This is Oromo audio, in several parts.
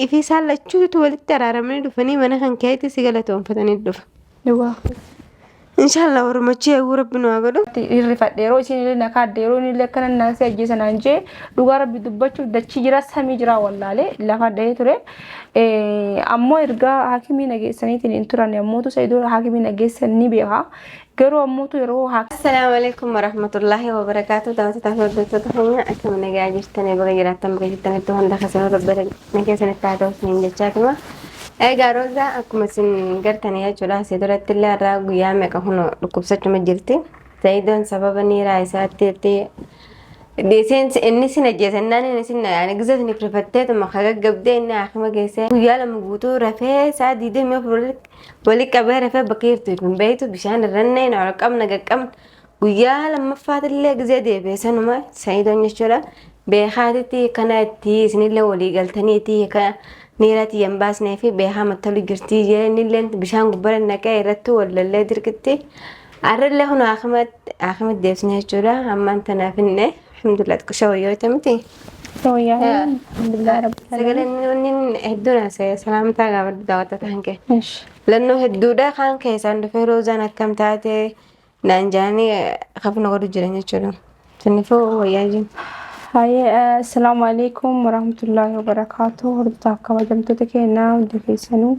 Ifii isaan lachuutu walitti araaramanii dhufanii mana kan keetti si galatoonfatanii dhufa. Dhugaa. Inshaallah warumachii eeguu rabbi nu haa godhu. Hirrifadhe yeroo isiin illee na kaadde yeroo inni illee akkana naan si ajjeesa naan jee dhugaa rabbi dubbachuuf dachii jira samii jira wallaalee lafa dhahee ture. Ammoo ergaa hakimii nageessaniitiin hin turan ammoo Saidoo hakimii nageessan ni beeka. Garuu ammoo yeroo Assalaamu alaikum warahmatullahi wabarakaatu. Daawwattoota fi hordoftoota keenya akkam nagaa jirtanii baga jiraattan baga jirtanitti hunda keessanuu rabbi nagaa isinitti haa ta'u isiniin jechaatuma. Egaa Roozaa akkuma isin gartanii jechuudha asii duratti illee har'aa guyyaa meeqa kun dhukkubsachuma jirti. Zayidoon sababa niiraa isaatti itti dhiiseen inni sin ajjeesannaan inni sin ani gisa isin rifatteetuma kagaggabdee inni haakima geessee guyyaa 2 guutuu rafee sa'a 24 wali qabee rafee bakka jirtu hin beektu bishaan irrannee na ol qabna gaqqabna guyyaa lammaffaatillee gizee deebi'e sanuma sayidoon jechuudha beekaatitti kana itti isinillee walii galtaniiti kana niirati hin baasnee fi beekaa mattalu jirtii jee innillee bishaan gubbara naqee irratti wallallee dirqitti arrallee kun haakimatti deebisne jechuudha ammaan tanaaf hinne alhamdulillah xiqqisha wayyoota miti. Wayyaa alhamdulillah rabbil Sagaleen wanni hedduun haasa'e salaamtaa gaafadhu daawwattoota kan kee. Lannoo hedduudha kaan keessaan dhufee roozaan akkam taate naan jedhanii kafna godhu jiran jechuudha. Sinifuu wayyaa jiru. Hayyee assalaamu alaikum warahmatullahi wabarakaatuh hordoftoota kabajamtoota keenyaa hundi keessanuu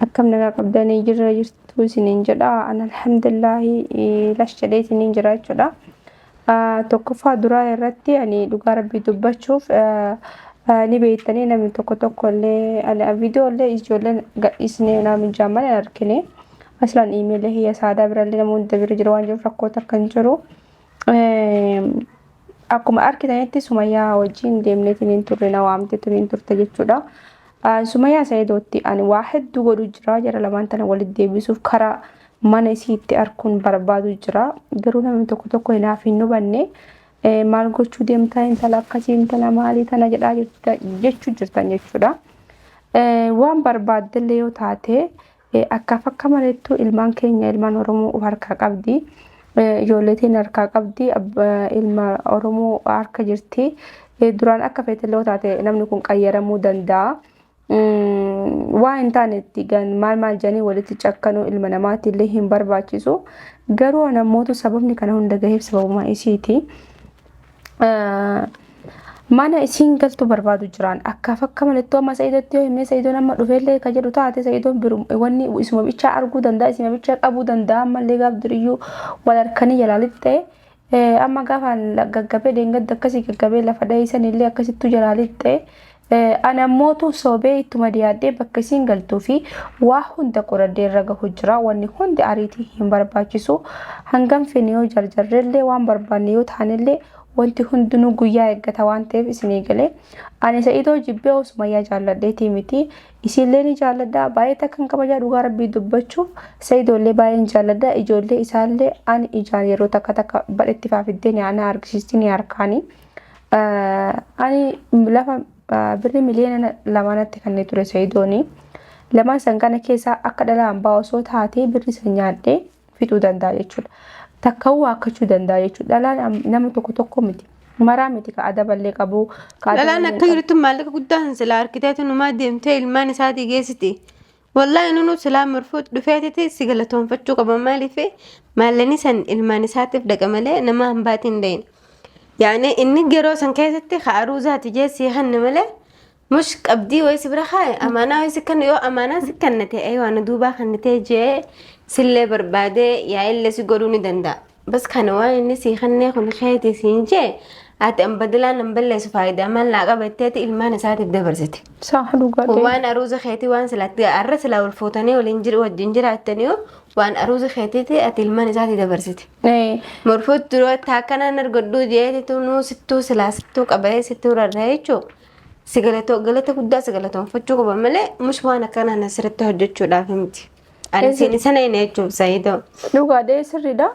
akkam nagaa qabdanii jirra jirtu isiniin jedha an alhamdulillahi lash jedhee isiniin jira jechuudha. Tokkoffaa duraa irratti ani dhugaa rabbii dubbachuuf ni beektanii namni tokko tokko illee ani viidiyoo illee ijoolleen gadhiisnee naam hin jaan malee hin argine. Aslaan iimeelii hiyya saadaa birallee nama hunda bira jira waan jiruuf rakkoo takka hin jiru. Akkuma argitanitti Sumayyaa wajjin deemneetiin hin turre na waamte turiin turte jechuudha. Sumayyaa Saayidootti ani waa hedduu godhu jira jara lamaan tana walitti deebisuuf karaa mana isii itti arkuun barbaadu jira. Garuu namni tokko tokko hinaaf hin hubanne maal gochuu deemtaa intala akkasii intala maalii tana jedhaa jechuu jirtan jechuudha. Waan barbaaddellee yoo taate akkaaf akka maleettuu ilmaan keenya ilmaan Oromoo of harkaa qabdi. Ijoollee teenya harkaa qabdi. Ilma Oromoo harka jirti. Duraan akka feetellee yoo taate namni kun qayyaramuu danda'a. Waa hin taanetti maal maal jedhanii walitti cakkanuu ilma namaatti illee hin barbaachisu. Garuu namoota sababni kana hunda gaheef sababuma isiiti. Mana isiin galtu barbaadu jiraan akkaaf akka malattuu amma Sa'iidootti yoo himee Sa'iidoon amma dhufeellee ka jedhu taate Sa'iidoon biru wanni isuma bichaa arguu danda'a isuma bichaa qabuu danda'a ammallee gaaf duriyyuu wal harkanii jalaa lixxee Amma gaafa gaggabee dheengadda akkasii gaggabee lafa dhahee sanillee akkasittuu jalaa lixxe. Ani ammootu soobee ittuma dhiyaadhee bakka isiin galtuu fi waa hunda qoradhee irra gahu jira. Wanni hundi ariitii hin barbaachisu. Hangam feene yoo jarjarrellee waan barbaanne yoo taanellee wanti hundinuu guyyaa eeggata waan ta'eef isinii galee. Ani Sa'idoo jibbee Sumayyaa jaalladheetii miti. Isiillee ni jaalladha baay'ee takkan kabajaa dhugaa rabbii dubbachuuf Sa'idoollee baay'een jaalladha ijoollee isaallee ani ijaan yeroo takka takka badhetti faa fiddee ni ana argisiisti ni harkaani. Ani lafa birrii miliyoona 2 natti kennee ture Sa'idooni. Lamaan san kana keessaa akka dhala hambaa osoo taatee birrii san nyaadhee fixuu danda'a jechuudha. Takka'uu waakkachuu danda'a jechuudha. Dhalaan nama tokko tokko miti. Maraa miti ka adaballee qabu. Ka Dhalaan adaballee akka jirtu maallaqa guddaa san silaa harkiteetu numaa deemtee ilmaan isaatii geessiti. Wallaahi nunu silaa marfuut dhufeetiti si galatoonfachuu qaba maaliif maallaqni san ilmaan isaatiif dhaqa malee nama hambaatiin hin dhayin. Yaani inni yeroo san keessatti ka aruuzaati jee sii hanne malee Mush qabdii wayi si bira kaaye amaanaa wayi si kennu yoo amaanaa si kennate ee waan duubaa kennitee jee sillee barbaadee yaa'illee si godhuu ni danda'a. Bas kana waan inni sii kennee kun keeti siin jee ati an badilaan an balleessu faayidaa maal naa qabatteeti ilmaan isaatiif dabarsite. Saah dhugaa Kun waan aruuza keetii waan silaatti har'a silaa wal fuutanii waliin jiru wajjin jiraattanii waan aruuza keetiiti ati ilmaan isaatii dabarsite. Morfuutti duroo taakkanaan argadhuu jeetitu nuu sittuu silaa sittuu qabee sittuu rarra'ee jechuudha. Si galatoo galata guddaa si galatoonfachuu qaba malee mush waan akkanaa na sirriitti hojjechuudhaaf miti. Ani siin sana hin jechuuf Saayidoo. Dhugaadha sirriidha.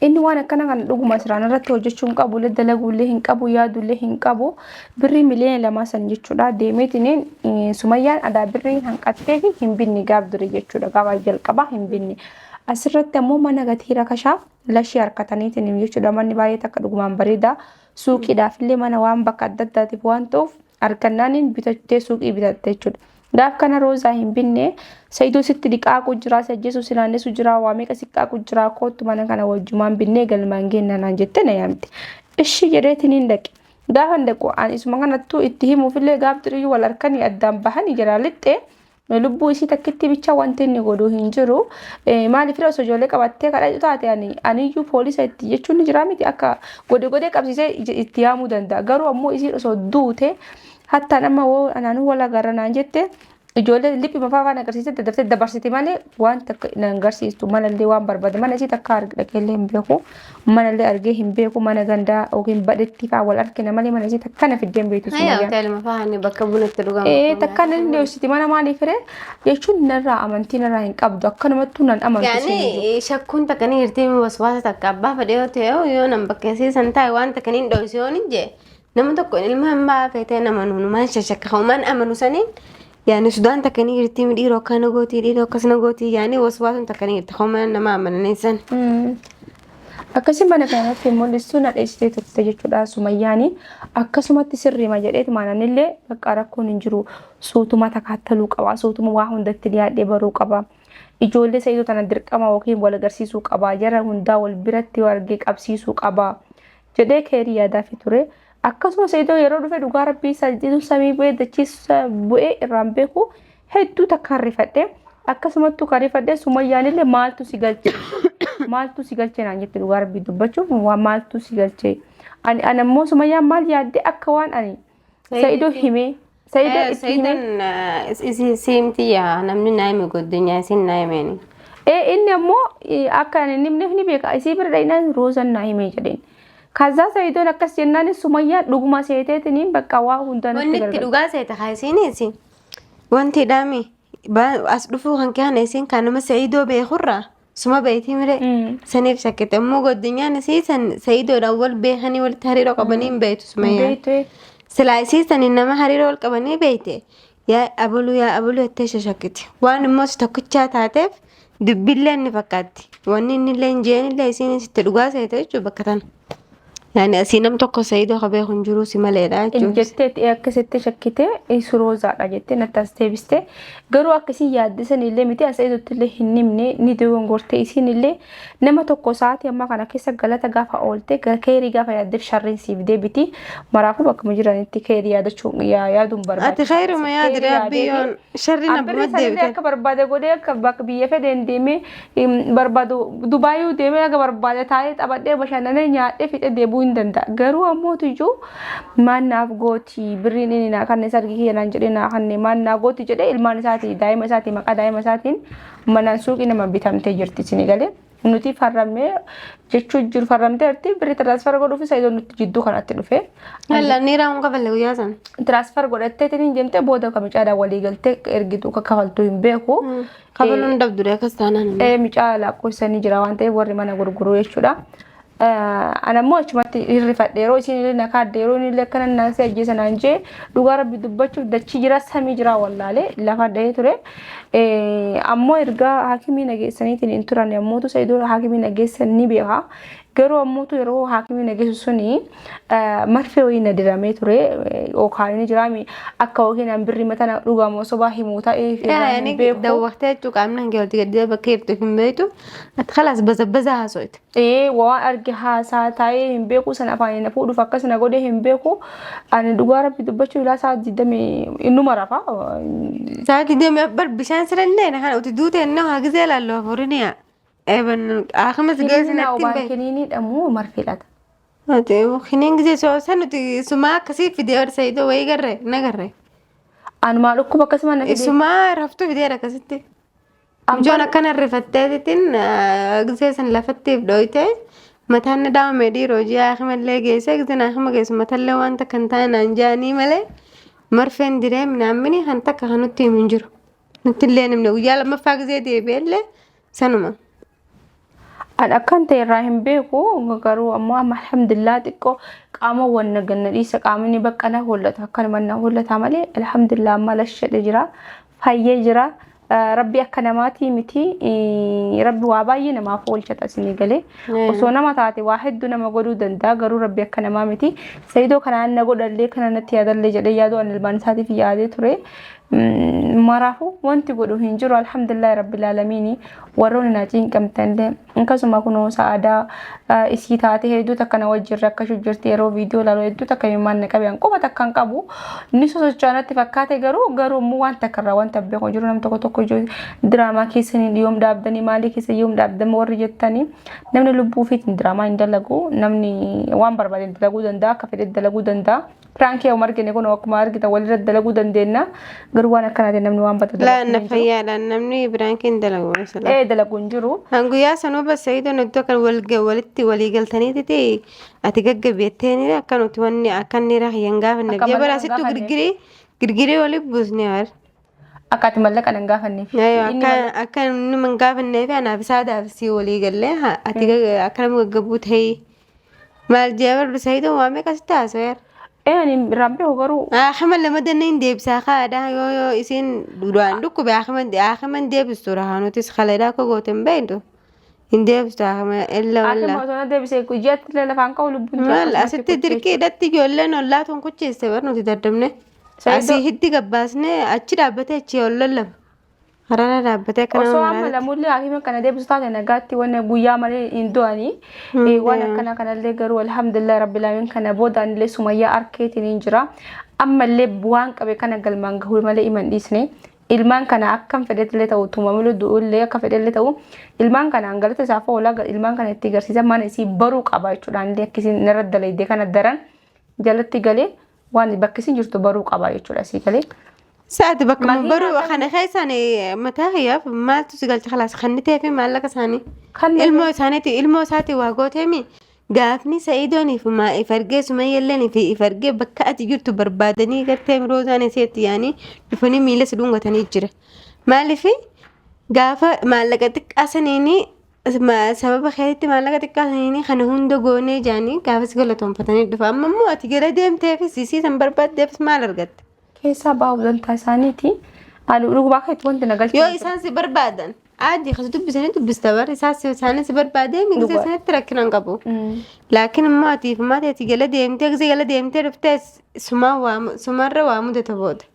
Inni waan akkana kana dhuguma siraan irratti hojjechuu hin qabu, illee dalaguu illee hin qabu, yaaduu illee hin qabu. Birrii miliyoona 2 san jechuudha. Deemeetiin Sumayyaan adaa birrii hanqattee fi hin binne gaaf durii jechuudha. Gaafa jalqabaa hin binne. Asirratti ammoo mana gatii rakashaa lashii harkataniitiin jechuudha. Manni baay'ee takka dhugumaan bareeda. Suuqiidhaaf illee mana waan bakka adda addaatiif waan ta'uuf argannaaniin bitattee suuqii bitatte jechuudha. Gaaf kana Roozaa hin binne Saidoo sitti dhiqaaqu jira si ajjeesu si naannessu jira waa meeqa si qaaqu jira koottu mana kana wajjumaan binnee galmaan geenna naan jette na yaamte. Ishi jedheetiin hin dhaqe. Gaafa hin dhaqu ani isuma kanattuu itti himuufillee gaaf duriyyuu wal harkanii addaan bahanii jalaa lixxe lubbuu isii takkitti bicha wanti inni godhu hin jiru. Maaliif osoo ijoollee qabattee kadhatu taate ani aniyyuu poolisa itti jechuun ni jira miti akka godhe godhee qabsiisee itti yaamuu danda'a. Garuu ammoo isiin osoo duute hattaan amma woo anaanuu wal agarra naan jette ijoollee liphi mafaa afaan agarsiiste daddaftee dabarsite malee waan takka nan agarsiistu manallee waan barbaade mana isii takka dhaqeellee hin beeku manallee argee hin beeku mana gandaa yookiin badhetti fa'aa wal argina malee mana isii takka na fiddee hin beektu Haya sumayyaan. hoteeluma fa'aa inni bakka buna itti dhugamu. Ee takka nan dhoksiti mana maaliif ree jechuun narraa amantii narraa hin qabdu akkanumattuu nan amantu isiin iyyuu. Yaani shakkuun takka ni jirti waswaasa takka abbaa fedhe yoo ta'e yoo nan bakka isiisan taa'e waan takka ni dhoyse yoo ni jee nama tokko ilma hambaa feetee nama nuunumaan shashakka homaan amanu saniin yaani sudaan takka ni jirti dhiiroo akkana gootii dhiiroo akkasina gootii yaani waswaasuun takka ni jirti homaan nama amananii san. Akkasii mana kanatti mul'istu na dheessitee turte jechuudha Sumayyaani. Akkasumatti sirriima jedheeti maananillee bakka rakkoon hin jiru suutuma takaattaluu qaba suutuma waa hundatti dhiyaadhee baruu qaba. Ijoollee Sa'idoo tana dirqama yookiin wal agarsiisuu qaba jara hundaa wal biratti yoo argee qabsiisuu qaba jedhee keerii yaadaafi ture. Akkasuma Sa'idoo yeroo dhufe dhugaa rabbii Sa'idoo samii bu'ee dachii bu'ee irraan beeku hedduu takkaan rifadhe. Akkasumattuu kan rifadhe Sumayyaanillee maaltu si galche maaltu si galche naan jette dhugaa rabbii dubbachuuf waan maaltu si galche. Ani ani ammoo Sumayyaan maal yaadde akka waan ani Sa'idoo himee Sa'idoo itti himee. Sayidoon siimti yaa namni naa hime godinyaa isin naa himeen. Ee inni ammoo akka ani hin himneef ni beeka isii bira dhaqnaan Roozan naa himee jedheen. Kazaa Sayidoon akkas jennaan Sumayyaan dhuguma seeteetiniin bakka waa hunda Wanni natti itti gargara. dhugaa seeta haa isiinis wanti dhaami as dhufuu kan kee kana isiin kan nama Sayidoo beekurraa suma beektii mire saniif shakkite immoo goddinyaan isii san Sayidoodhaan wal beekanii walitti hariiroo qabanii hin beektu Sumayyaan. Beektu. Silaa isii saniin nama hariiroo wal qabanii beekte yaa abaluu yaa abaluu jettee shashakkiti. Waan immoo si tokkichaa taateef dubbillee ni fakkaatti. Wanni inni illee hin jeenillee isiin sitti dhugaa seete jechuudha bakka tana. Yaani asii nam tokko Sayidoo ka beeku hin jiru si maleedha jechuudha. Jettee akkasitti shakkite suroozaadha jettee natti as deebiste. Garuu akkasiin yaaddisan illee miti as eedutti illee hin himne ni dogongorte isiin illee nama tokko sa'aatii ammaa kana keessa galata gaafa oolte keerii gaafa yaaddeef sharriin siif deebiti. Maraafuu bakkuma jiranitti keerii yaadachuu yaaduun Ati khayruma yaadi rabbi yoon sharriin Abbirri abbuma sanillee deebite. akka barbaade godhee akka bakka biyya fedheen deemee barbaadu Dubaayuu deemee akka barbaade taa'ee taphadhee bashannanee nyaadhee fixee deebi'uu hin danda'a. Garuu ammoo iyyuu maal naaf gooti birriin inni naa kanne sargii kiyya naan jedhee naa kanne maal naa gooti jedhee ilmaan isaatii daa'ima isaatii maqaa daa'ima isaatiin manaan suuqii nama bitamtee jirti isin galee. Nuti farramee jechuu jiru farramtee jirti birrii tiraansfar godhuuf Sayidoon nutti jidduu kanatti dhufe. Yalla ni raawwan kafalle guyyaa sana. Tiraansfar godhattee tiniin deemtee booda kamicaadhaan walii galtee ergitu akka kafaltu hin beeku. Kafaluun dabdure akkas taanaan. Micaa lakkoofsanii jira waan ta'eef warri mana gurguru jechuudha. Ana immoo achumatti hirrifadhe yeroo isiin illee na kaadde yeroo inni illee akkana naan si ajjeesa naan jee dhugaa rabbi dubbachuuf dachii jira samii jira wallaalee lafa dhahee ture. Ammoo ergaa haakimii nageessaniitiin hin turan yommuutu Saidoo haakimii nageessan ni beeka. Garuu ammoo yeroo haakimii nageessu suni marfee wayii na diramee ture yookaan ni jiraami akka yookiin an birrii mataa na dhugamu sobaa himuu ta'ee Yaani beeku. dawwaqtee jechuu qaamni hangee walitti gaddee bakka jirtu hin beektu. Ati khalaas bazabbaza haaso'ite. Ee waan arge haasaa taa'ee hin beeku sana afaan na fuudhuuf akkas na godhee hin beeku. Ani dhugaa rabbi dubbachuu ilaa sa'a digdamii innuma rafa. Sa'aatii deemee bar bishaan sirallee na kana uti duute inni haa gizee laalloo afurin yaa. Eeban akkasumas geessi Kiniinii natti hin obaan beeku. kiniinii dhamuu marfee laata. Ati kiniin gizee soo san nuti sumaa akkasii fidee warra Saidoo wayii garre na garre. Anumaa dhukkuba akkasuma na fidee. Sumaa raftuu fideera akkasitti. Mucaan akkana rifatteetitiin gisee san lafatti dhoyte mataan na dhaamame dhiiroo ji'a akimallee geesse giseen akima geessu matallee waan takka hin taane naan jaanii malee marfeen diree minaammini kan takka kan nutti himu hin jiru. Nutti illee himne guyyaa lammaffaa gisee deebi'ellee sanuma. An akkan ta'e irraa hin beeku garuu ammoo amma alhamdulillah xiqqoo qaama wanna ganna dhiisa qaamni bakka na hollata akkanuma na hollata malee alhamdulillah amma lashadhe jira fayyee jira. Rabbi akka namaatii miti rabbi waa baay'ee namaaf oolchata isinii galee osoo nama taate waa hedduu nama godhuu danda'a garuu rabbi akka namaa miti. Sayidoo kanaan na godhallee kana natti yaadallee jedhee yaaduu an ilmaan isaatiif yaadee ture. Maraafuu wanti godhu hin jiru alhamdulillahi rabbil aalamiini warroonni na cinqamtanillee akkasuma kunoo sa'aadaa isii taate hedduu takka na wajjin rakkachuu jirti yeroo viidiyoo ilaalu hedduu takka imimmaan na qabe an quba takka hin qabu ni sosocho'a natti fakkaate garuu garuu immoo waan takka irraa wanta beeku jiru nam tokko tokko jiru diraamaa keessanii yoom dhaabdanii maalii keessa yoom dhaabdan warri jettanii namni lubbuu ofiitiin diraamaa hin dalagu namni waan barbaade dalaguu danda'a akka fedhe dalaguu danda'a. Piraankii yoo argine kun akkuma argitan walirra dalaguu dandeenya. Garuu waan akkanaatiin namni waan bada Laa dalagu na hin jiru. fayyaadhaan namni biraan hin dalagu sila. Ee dalagu hin jiru. Hanguyyaa sanuu bassayidoon iddoo kan walitti walii galtaniititi ati gaggabeetteen akka nuti wanni akka inni raayyan gaafanneef. Akka Jabara mallaqa hin asittuu gaafanneef. girgiree girgiree walii buusne war. Akka ati mallaqa hin gaafanneef. Inni mallaqa Akka inni hin gaafanneef anaaf isaa si walii gallee ati akka nama gaggabuu ta'ii. Maal jee Sayidoon waa meeqa sitti haasa'eera. Ee ani irraan beeku garuu Akima lama danna hin deebisaa kaadha yoo yoo isiin duraan dhukkube akima hin deebistu rahanutis kaleedha akka goote hin beektu hin deebistu akima illa haati walla. osoo na deebisee ji'atti illee lafaan ka'u lubbuun ji'a Maal akkasumatti asitti kutti dirqii jechuudha. hidhatti ijoolleen ollaa tun kucheesse bar nuti daddabne. Sayido Asii hiddi gabbaasnee achi dhaabbatee achi ol lallaba. Karaarra dhaabbatee akka nama Osoo amma maraatti. lamullee hakiima kana deebisu taate nagaatti wanna guyyaa malee hin du'anii. Waan akkana kanallee garuu alhamdulillah rabbil aalamiin kana boodaan illee sumayyaa arkeetiin hin jira. Ammallee waan qabe kana galmaan gahuu malee himan dhiisne. Ilmaan kana akkam fedhetillee ta'u tumamulu du'ullee akka fedhellee ta'u ilmaan kanaan galata isaaf oolaa ilmaan kana itti garsiisa mana isii baruu qaba jechuudhaan illee akkasiin narra dalaydee kana daran jalatti galee waan bakki isin jirtu baruu qaba jechuudha sii galee. Sa'aati bakka Makiinaa baruu akkam kana keessaan mataa kiyyaaf maaltu si galcha kalaas kannitee fi maallaqa isaanii. Kan Ilmoo isaaniiti ilmoo isaati waa gooteemi gaafni sa'iidooniif maa if argee sumayyalleen fi if argee bakka ati jirtu barbaadanii gartee roozaan iseetti yaanii dhufanii miila si dhungatanii jira. Maaliif gaafa maallaqa xiqqaa saniini sababa keetitti maallaqa xiqqaa saniini kana hunda goonee jaanii gaafa si galatoonfatanii dhufa. Amma immoo ati gara deemteefis isii san barbaaddeefis maal argatte? Keessaa baa'uu dantaa isaaniiti. Ani dhugumaa keetti wanti na galchu Yoo hin jiru. isaan si barbaadan aadii kas dubbisanii dubbista bar isaan si barbaadee gisee Dhugaa. sanitti rakkina hin qabu. Laakiin immoo ati ifumaa teeti jala deemtee gisee jala deemtee dhuftee sumarra waa mudata booda.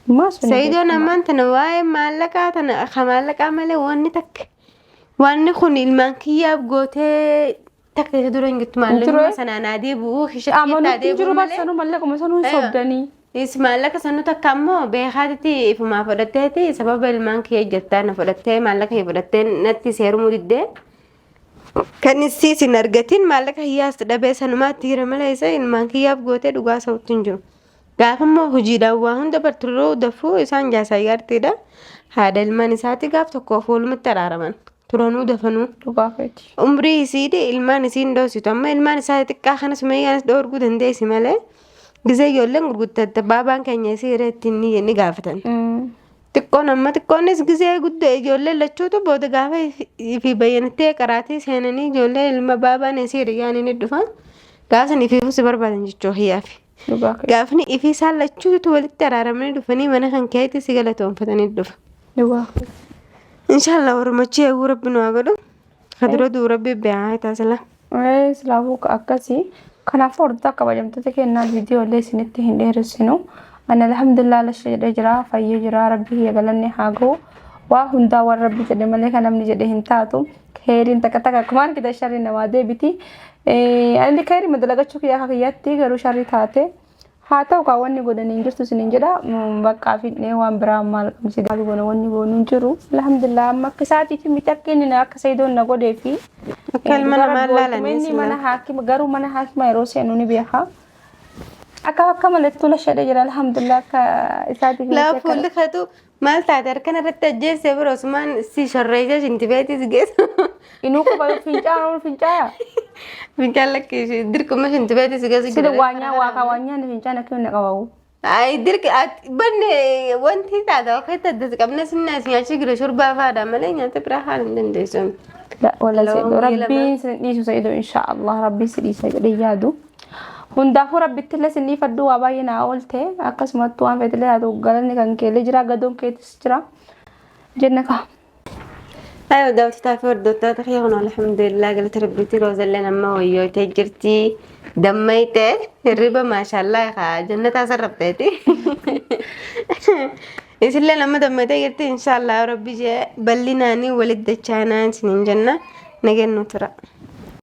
Maa sun Sayidoon beekama. ammaan tana waa'ee maallaqaa tana ka maallaqaa malee wanni takka wanni kun ilmaan kiyyaaf gootee takka isa dura hin jirtu Hin jiru. maallaquma sanaan haa deebi'u hishatti haa Amanutti hin deebi'u jiru malee. barsanuu mallaquma sanuu hin Aywa. sobdanii. Is maallaqa sanu takka ammoo beekaatitti ifumaa fudhatteeti sababa ilmaan kiyya jettaa na fudhattee maallaqa kiyya fudhattee natti seerumuu diddee. Kan isiis hin argatin maallaqa kiyyaas dhabee sanumaatti jira malee isa ilmaan kiyyaaf gootee dhugaa sa'utti hin jiru. Gaafa immoo hojiidhaan waa hunda barturuu dafuu isaan jaasaa yaartiidha. Haadha ilmaan isaati gaaf tokko of walumatti araaraman turanuu dafanuu. Dhugaa keeti. Umrii isiidhi ilmaan isiin dhoositu amma ilmaan isaa xiqqaa kana sumayyaanis dhoorguu dandeessi malee gisee ijoolleen gurguddatte baabaan keenya isii irratti ni gaafatan. Xiqqoon amma xiqqoonis gisee guddoo ijoolleen lachuutu booda gaafa fi bayyanattee qaraatii seenanii ijoolleen ilma baabaan isii hiriyyaan ni dhufa. Gaafa san ifiifuu si barbaadan jechuu hiyyaafi. Dhugaa keeti. Gaafni ifii isaan lachuutu walitti araaramanii dhufanii mana kan keetti si galatoonfatanii dhufa. Dhugaa keeti. Inshaallah ormachi eeguu rabbi nu haa godhu. Kadura duu rabbi beekaa taasila. Ee silaafuu akkasii. Kanaafuu hordoftoota kabajamtoota kennaa viidiyoo illee isinitti hin dheeressinu. Ani alhamdulillah lasha jedhee jira fayyee jira rabbi kiyya galanni haa ga'u. Waa hundaa waan rabbi jedhe malee kan namni jedhe hin taatu. Keeriin takka takka akkuma argite sharri namaa deebiti. Ani keerii madalagachuu kiyya akka kiyyaatti garuu sharri taate. Haa ta'u kaa wanni godhan hin jirtu isiniin jedha. Bakka fidnee waan biraa maal qabsi maal goona wanni goonu hin jiru. Alhamdulillah amma akka isaatiif miti akka inni akka Sayidoon na godhee fi Akka ilma dhugaa namaa rabbi laalanii inni silaa. mana haakima garuu mana haakima yeroo seenu ni beeka. Akka akka malee tola shadhe jira alhamdulillah akka isaatiif miti Laa akka fuulli keetu maal taate harkan irratti ajjeessee bira osumaan si shorreessa shintibeetis geessu. Inuu quba fincaan fincaayaa. Fincaan lakkii dirquma shintibeetis geessu. Sida waanyaa waa kaa waanyaan fincaan akka inni qabamu. Ay dirqi banne wanti taate akka adda si qabne sinna si nyaachii gira shorbaa fa'aadha malee nyaata biraa haala hin dandeessu. Wala Loon Sa'ido guyya rabbiin sin dhiisu Sa'ido inshaallah rabbiin si dhiisa jedhee yaadu. Hundaafuu rabbitti illee sin dhiifadhu waa baay'ee naa oolte akkasumattuu waan feetillee haa ta'u galanni kan keellee jira gadoon keetis jira jenna kaa. Ayoo daawwattoota fi hordoftoota kiyya kun alhamdulillah galata rabbiitti roozalleen amma wayyootee jirti. Dammaytee hirriba maashaallah kaa jannataa sarrabteeti. Isillee nama dammatee jirti inshaallah rabbi jee bal'inaanii walitti dachaanaa isiniin jenna nageennu tura.